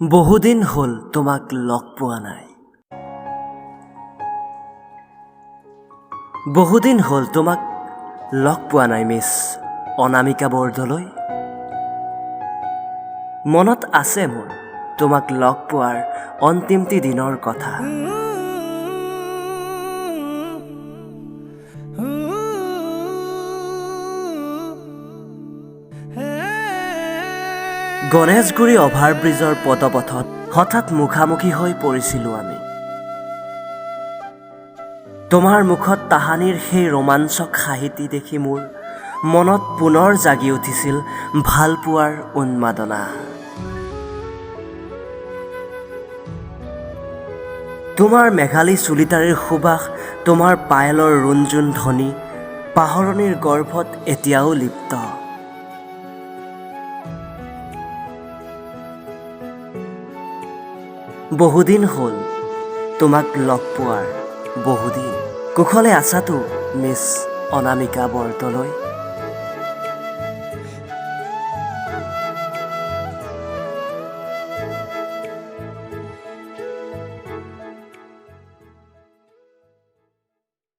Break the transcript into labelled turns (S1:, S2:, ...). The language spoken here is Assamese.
S1: বহুদিন হ'ল তোমাক লগ পোৱা নাই। বহুদিন হ'ল তোমাক লগ পোৱা নাই, মিছ অনামিকা বৰদলৈ। মনত আছে মোৰ তোমাক লগ পোৱাৰ অন্তিমটি দিনৰ কথা। গণেশগুৰি অভাৰব্ৰিজৰ পদপথত হঠাৎ মুখামুখি হৈ পৰিছিলোঁ আমি। তোমাৰ মুখত তাহানিৰ সেই ৰোমাঞ্চক হাঁহিটি দেখি মোৰ মনত পুনৰ জাগি উঠিছিল ভালপোৱাৰ উন্মাদনা। তোমাৰ মেঘালী চুলিটাৰীৰ সুবাস, তোমাৰ পায়েলৰ ৰুণজুন ধ্বনি পাহৰণিৰ গৰ্ভত এতিয়াও লিপ্ত। বহুদিন হ'ল তোমাক লগ পোৱাৰ, বহুদিন। কুশলে আছাতো, মিছ অনামিকা বৰদলৈ?